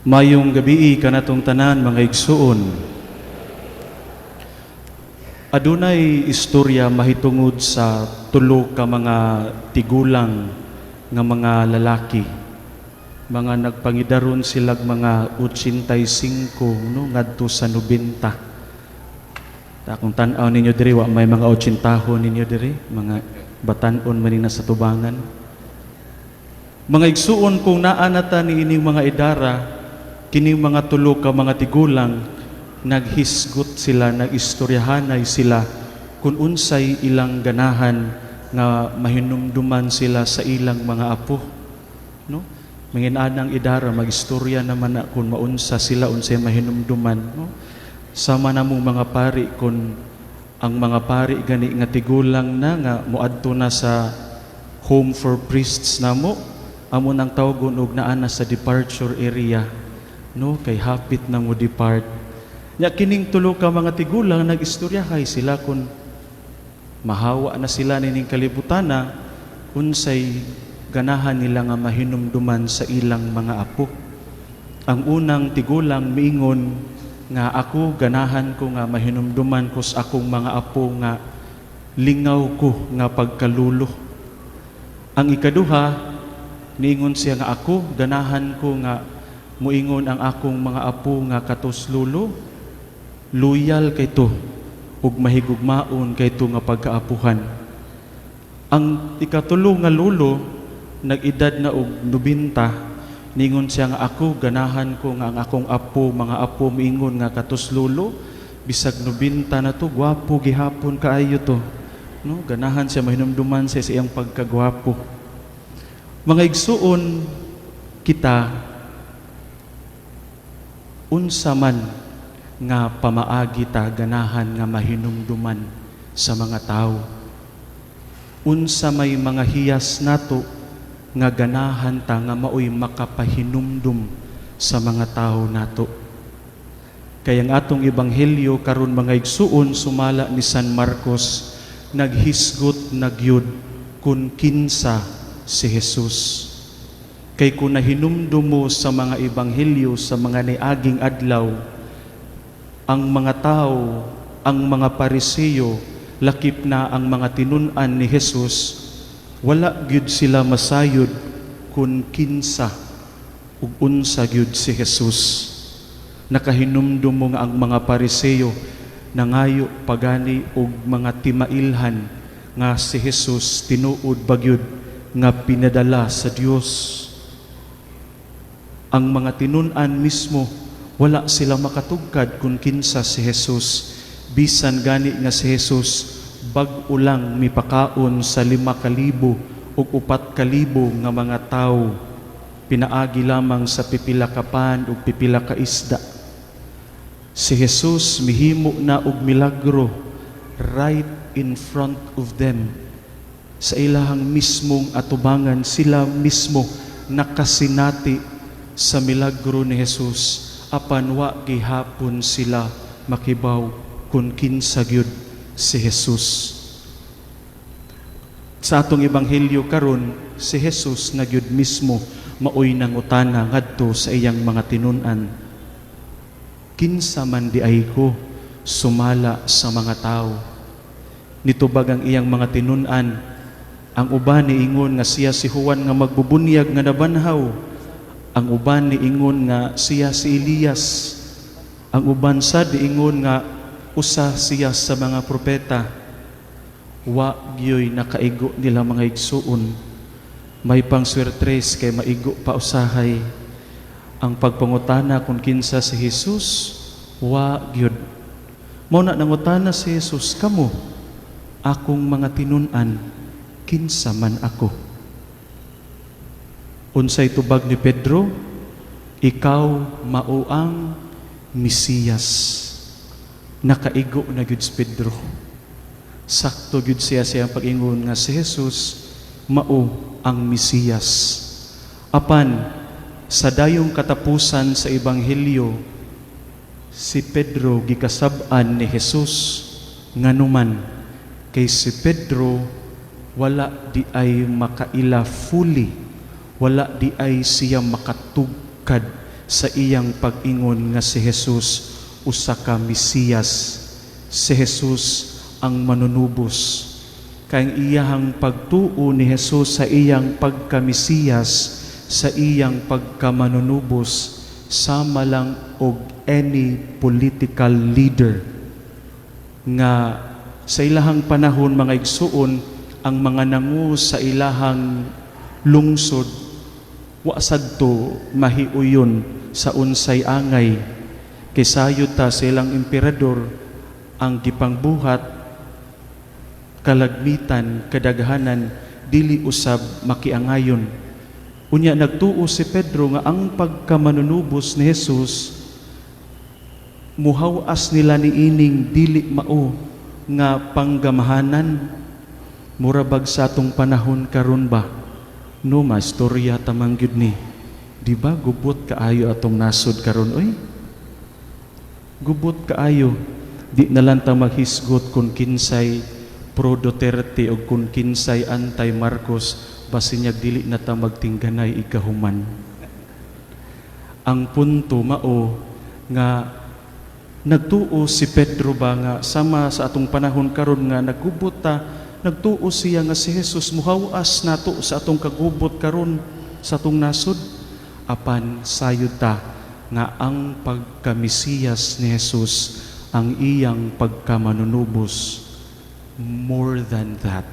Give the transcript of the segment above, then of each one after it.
Maayong gabii kanatong tanan, mga igsuon. Adunay istorya mahitungod sa tulo ka mga tigulang nga mga lalaki. Mga nagpangidaron silag mga 85, no, ngadto sa 90. Ta kung tan-aw ninyo diri, wa may mga 80 ninyo diri, mga batan-on man ni sa tubangan. Mga igsuon, kung naa na ta niining mga idara, kining mga tulo ka mga tigulang, naghisgot sila, nagistoryahanay sila kung unsay ilang ganahan nga mahinumduman sila sa ilang mga apo. No? Mga inanang idara, magistorya naman na kung maunsa sila, unsay mahinumduman. No? Sama na mong mga pari, kung ang mga pari gani nga tigulang na nga moadto na sa home for priests namo, amo nang tawgon og naa na sa departure area, no, kay hapit na mo depart. Nya kining tulo ka mga tigulang, nagistoryahay sila kung mahawa na sila nining kalibutana, unsay ganahan nila nga mahinumduman sa ilang mga apo. Ang unang tigulang miingon nga, "Ako, ganahan ko nga mahinumduman ko sa akong mga apo nga lingaw ko nga pagkalulo." Ang ikaduha, niingon siya nga, "Ako, ganahan ko nga muingon ang akong mga apo nga katos lulo, loyal kay to ug mahigugmaon kay to nga pagkaapuhan." Ang ikatulo nga lulo, nag-edad na og 90, ningon siya nga, "Ako, ganahan ko nga ang akong apo, mga apo, miingon nga katos lulo, bisag 90 na to, gwapo gihapon kaayo to." No, ganahan siya mahinumduman siya sa iyang pagkagwapo. Mga igsuon, kita, unsa man nga pamaagi ta ganahan nga mahinumduman sa mga tao? Unsa may mga hiyas nato nga ganahan ta nga maoy makapahinumdum sa mga tao nato? Kaya ang atong ebanghelyo karon, mga igsuon, sumala ni San Marcos, naghisgot na gyud kung kinsa si Jesus. Kay kung nahinumdum mo sa mga ebanghelyo sa mga niaging adlaw, ang mga tao, ang mga Pariseo, lakip na ang mga tinun-an ni Jesus, wala gyud sila masayod kung kinsa ug unsa gyud si Jesus. Nakahinumdum mo nga ang mga Pariseo nangayo pagani og mga timailhan nga si Jesus tinuod ba gyud nga pinadala sa Dios. Ang mga tinun-an mismo, wala sila makatugkad kung kinsa si Jesus. Bisan gani nga si Jesus bag-o lang mipakaon sa 5,000 ug 4,000 nga mga tawo pinaagi lamang sa pipila ka pan ug pipila ka isda. Si Jesus mihimo na og milagro right in front of them. Sa ilahang mismong atubangan, sila mismo nakasinati sa milagro ni Jesus, apan wa gihapon sila makibaw kung kinsa gyud si Jesus. Sa atong ebanghelyo karon, si Jesus na gyud mismo maoy nangutana ngadto sa iyang mga tinun-an. "Kinsa man diay ko sumala sa mga tao?" Nitubag ang iyang mga tinun-an. Ang uban niingon nga siya si Juan nga magbubunyag nga nabanhaw. Ang uban niingon nga siya si Elias. Ang uban sad niingon nga usa siya sa mga propeta. Wa gyoy nakaigo nila, mga igsuon. May pangswertres kay maigo pa usahay ang pagpangutana kung kinsa si Jesus, wa gyud. Mao na nangutana si Jesus, "Kamo, akong mga tinun-an, kinsa man ako?" Unsay tubag ni Pedro? "Ikaw mao ang Mesiyas." Nakaigo na gyud si Pedro. Sakto gyud siya siyang pag-ingon nga si Jesus mao ang Mesiyas. Apan sa dayong katapusan sa ebanghelyo, si Pedro gikasab-an ni Jesus. Nganuman? Kay si Pedro wala diay makaila fully, wala diay siya makatugkad. sa iyang pag-ingon nga si Jesus usa ka Mesiyas, si Jesus ang manunubos. Kay ang iyahang pagtuo ni Jesus sa iyang pagka-Mesiyas, sa iyang pagkamanunubos, sama lang og any political leader nga sa ilahang panahon, mga igsuon, ang mga nangu sa ilahang lungsod wa sadto mahiuyon sa unsay angay, kay sayod ta sa ilang emperador ang gipangbuhat kalagmitan, kadaghanan dili usab makiangayon. Unya nagtuo si Pedro nga ang pagkamanunubos ni Jesus muhaw-as nila niining dili mao nga panggamahanan. Mura bag sa atong panahon karon ba, no? Maistorya ta man gyud ni, di ba? Gubot kaayo atong nasod karon, oy, gubot kaayo. Di na lang ta maghisgot kung kinsay pro Duterte o kung kinsay anti Marcos, basin niya dili na ta magtingganay ikahuman. Ang punto mao nga nagtuo si Pedro ba nga sama sa atong panahon karon nga nagubot ta. Nagtuo siya nga si Jesus muhawas nato sa atong kagubot karon sa atong nasod. Apan sayod ta nga ang pagkamisiyas ni Jesus, ang iyang pagkamanunubos, more than that,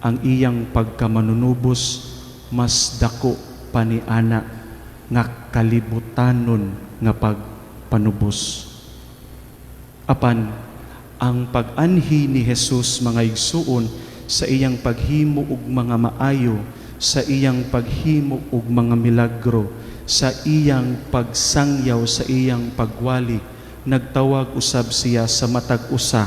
ang iyang pagkamanunubos mas dako pa ni ana nga kalibutanon nga pagpanubos. Apan ang pag-anhi ni Jesus, mga igsuon, sa iyang paghimo og mga maayo, sa iyang paghimo og mga milagro, sa iyang pagsangyaw, sa iyang pagwali, nagtawag usab siya sa matag usa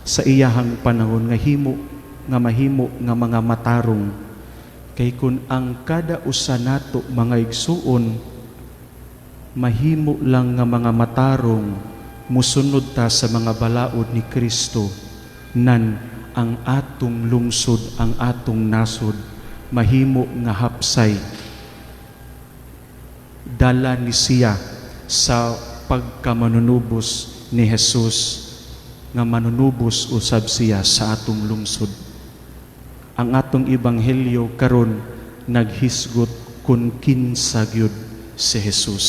sa iyahang panahon nga mahimo nga mga matarong. Kay kun ang kada usa nato, mga igsuon, mahimo lang nga mga matarong, musunod ta sa mga balaod ni Kristo, nan ang atong lungsod, ang atong nasod mahimo nga hapsay dala ni siya sa pagkamanunubos ni Jesus, nga manunubos usab siya sa atong lungsod. Ang atong ebanghelyo karon naghisgot kung kinsa gyud si Jesus.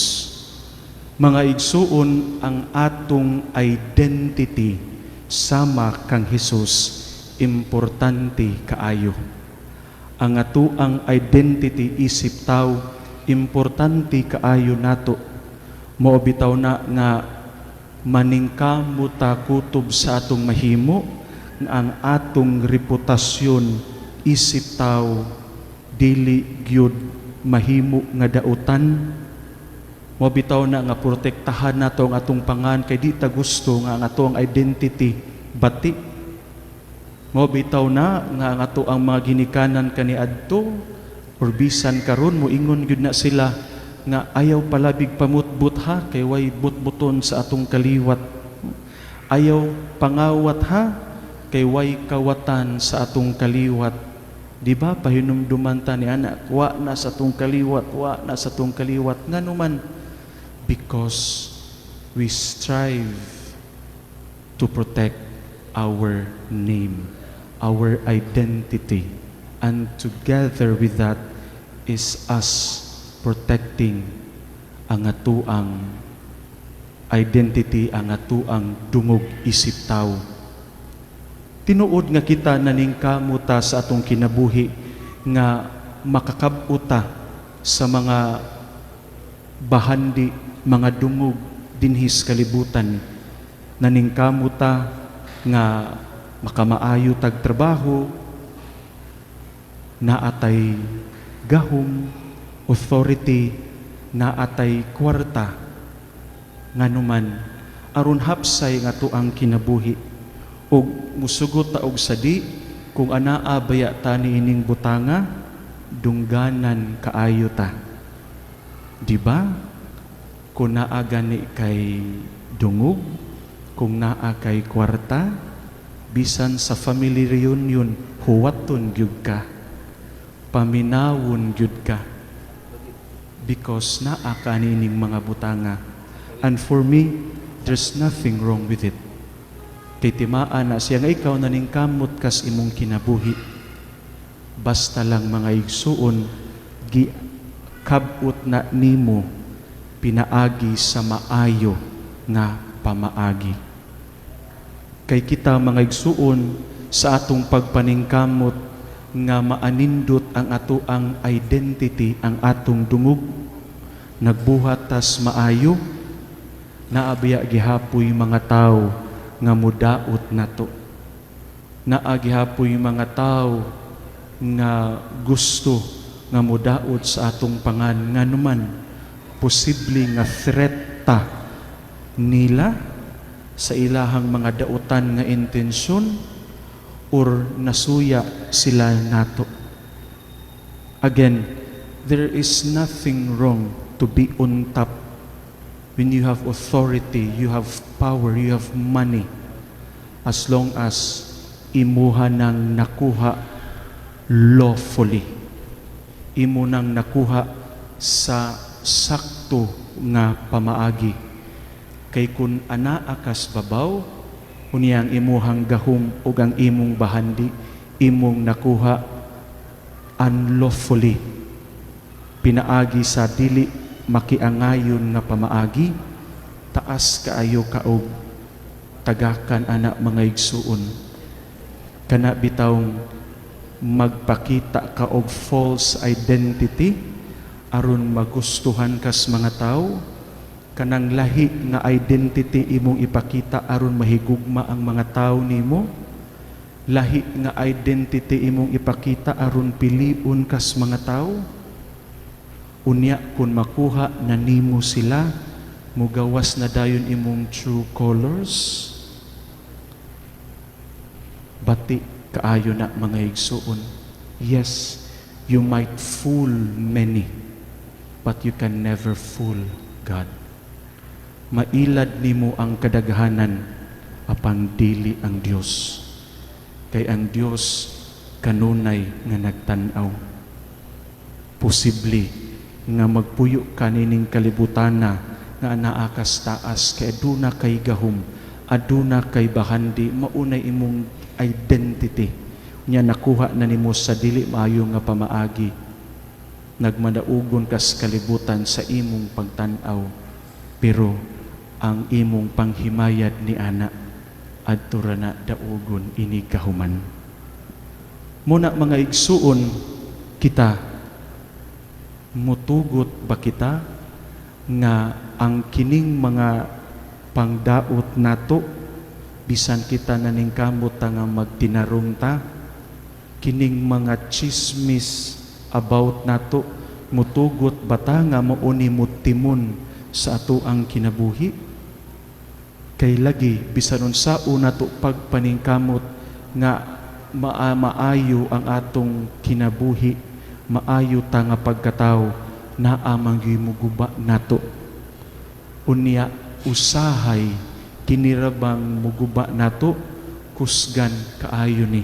Mga igsuon, ang atong identity sama kang Jesus importante kaayo. Ang atoang identity isip tao importante kaayo nato. Mao bitaw na nga maningkamot ta kutob sa atong mahimo nga ang atong reputasyon isip tao dili gyud mahimo nga dautan. Mao bitaw na nga protektahan nato ang atong pangan kay di ta gusto nga ang atong identity bati. Mao bitaw na nga ang ato ang mga ginikanan kaniadto or bisan karon moingon gyud na sila nga ayaw palabig pamutbut ha, kay way butbuton sa atong kaliwat. Ayaw pangawat ha, kay way kawatan sa atong kaliwat. Di ba pahinumduman ta ni ana, wa na sa atong kaliwat, wa na sa atong kaliwat. Ngano man? Because we strive to protect our name, our identity. And together with that is us protecting ang atuang identity, ang atuang dungog isip tao. Tinuod nga kita naningkamot ta sa atong kinabuhi nga makakab-ot ta sa mga bahandi, mga dungog dinhis kalibutan. Naningkamot ta nga makamaayo tag trabaho, naatay gahom, authority, naatay kwarta, nganuman aron hapsay nga atoang kinabuhi. Ug musugot ta og sadi kung anaa baya ta niining butanga, dungganan kaayo ta. Di ba? Kung naa gani kay dungog, kung naa kay kwarta, bisan sa family reunion, huwaton gyud ka. Paminawon gyud ka. Because naa ka nining mga butanga. And for me, there's nothing wrong with it. Kay timaa na siya nga ikaw naningkamot kas imong kinabuhi. Basta lang, mga igsuon, gi kabut na nimo pinaagi sa maayo nga pamaagi. Kay kita, mga igsuon, sa atong pagpaningkamot nga maanindot ang atoang identity, ang atong dungog, nagbuhat tas maayo, naa biya gihapoy mga tao nga mudaot nato. Naa gihapoy mga tao nga gusto nga mudaot sa atong pangan, nganuman posible nga threat ta nila sa ilahang mga dautan nga intensyon or nasuya sila nato. Again, there is nothing wrong to be on top when you have authority, you have power, you have money, as long as imuha nang nakuha lawfully. Imo nang nakuha sa sakto nga pamaagi. Kay kun anaa kas babaw, unya ang imuhang gahom ug ang imong bahandi imong nakuha unlawfully, pinaagi sa dili makiangayon nga pamaagi, taas kaayo ka og tagakan ana, mga igsuon. Kana bitawng magpakita ka og false identity aron magustuhan kas mga tao, kanang lahi nga identity imong ipakita aron mahigugma ang mga tao nimo, lahi nga identity imong ipakita aron piliun kas mga tao, unya kung makuha na nimo sila, mugawas na dayon imong true colors. Bati kaayo na, mga igsuon. Yes, you might fool many, but you can never fool God. Mailad nimo ang kadaghanan, apang dili ang Dios, kay ang Dios kanunay nga nagtan-aw. Posible nga magpuyo ka nining kalibutana nga anaa kas taas kay aduna kay gahom, aduna kay bahandi, maunay imong identity nya nakuha na nimo sa dili maayo nga pamaagi. Nagmadaugon kas kalibutan sa imong pagtan-aw, pero ang imong panghimayad ni ana, adto ra na daugon inig kahuman. Muna, mga igsuon, kita mutugot ba kita nga ang kining mga pangdaot nato, bisan kita naningkamot ta nga magtinarong ta, kining mga chismis about nato, mutugot ba ta nga mao ni mutimon sa ato ang kinabuhi? Kay lagi, bisan unsa nato pagpaningkamot nga maayo ang atong kinabuhi, maayo ta nga pagkatao, naa man gyud muguba nato. Unya usahay kini ra bang muguba nato, kusgan kaayo ni,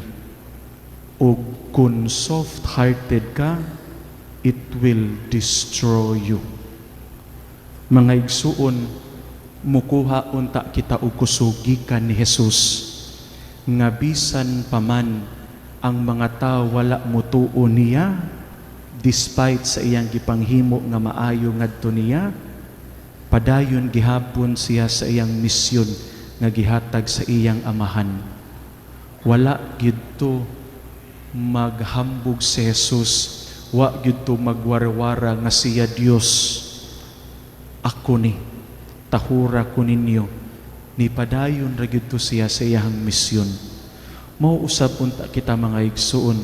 ug kung soft-hearted ka, it will destroy you. Mga igsuon, mukuha unta kita og kusog gikan ni Jesus nga bisan paman ang mga tao wala mutuo niya, despite sa iyang gipanghimo nga maayo ngadto niya, padayon gihapon siya sa iyang misyon nga gihatag sa iyang Amahan. Wala gyud to maghambog si Jesus, wa gyud to magwarwara nga siya Dios. "Ako ni, tahura ko ninyo." Ni padayon ra gyud to siya sa iyang misyon. Mao usab unta kita, mga igsuon,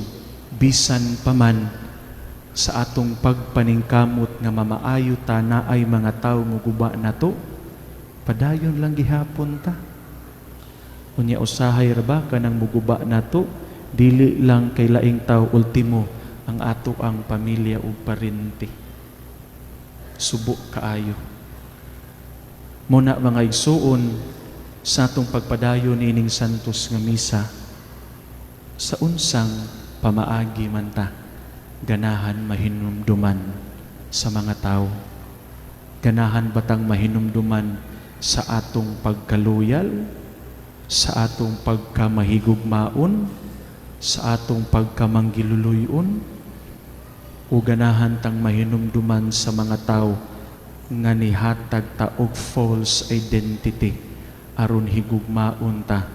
bisan paman sa atong pagpaningkamot nga mamaayo ta, naay mga tawo muguba nato, padayon lang gihapon ta. Unya usahay ra ba kanang muguba nato, dili lang kay laing tao, ultimo ang ato ang pamilya ug parente. Subo kaayo. Muna, mga igsuon, sa atong pagpadayon ining santos nga misa, sa unsang pamaagi man ta ganahan mahinumduman sa mga tao? Ganahan ba tang mahinumduman sa atong pagkaluyal, sa atong pagkamahigugmaon, sa atong pagkamanggiluluyon, o ganahan tang mahinumduman sa mga tao nga nihatag ta og false identity aron higugmaon ta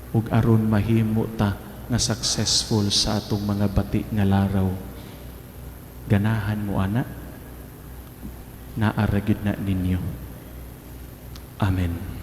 ug aron mahimo ta nga successful sa atong mga bati nga laraw? Ganahan mo ana? Naa ra gyud na ninyo. Amen.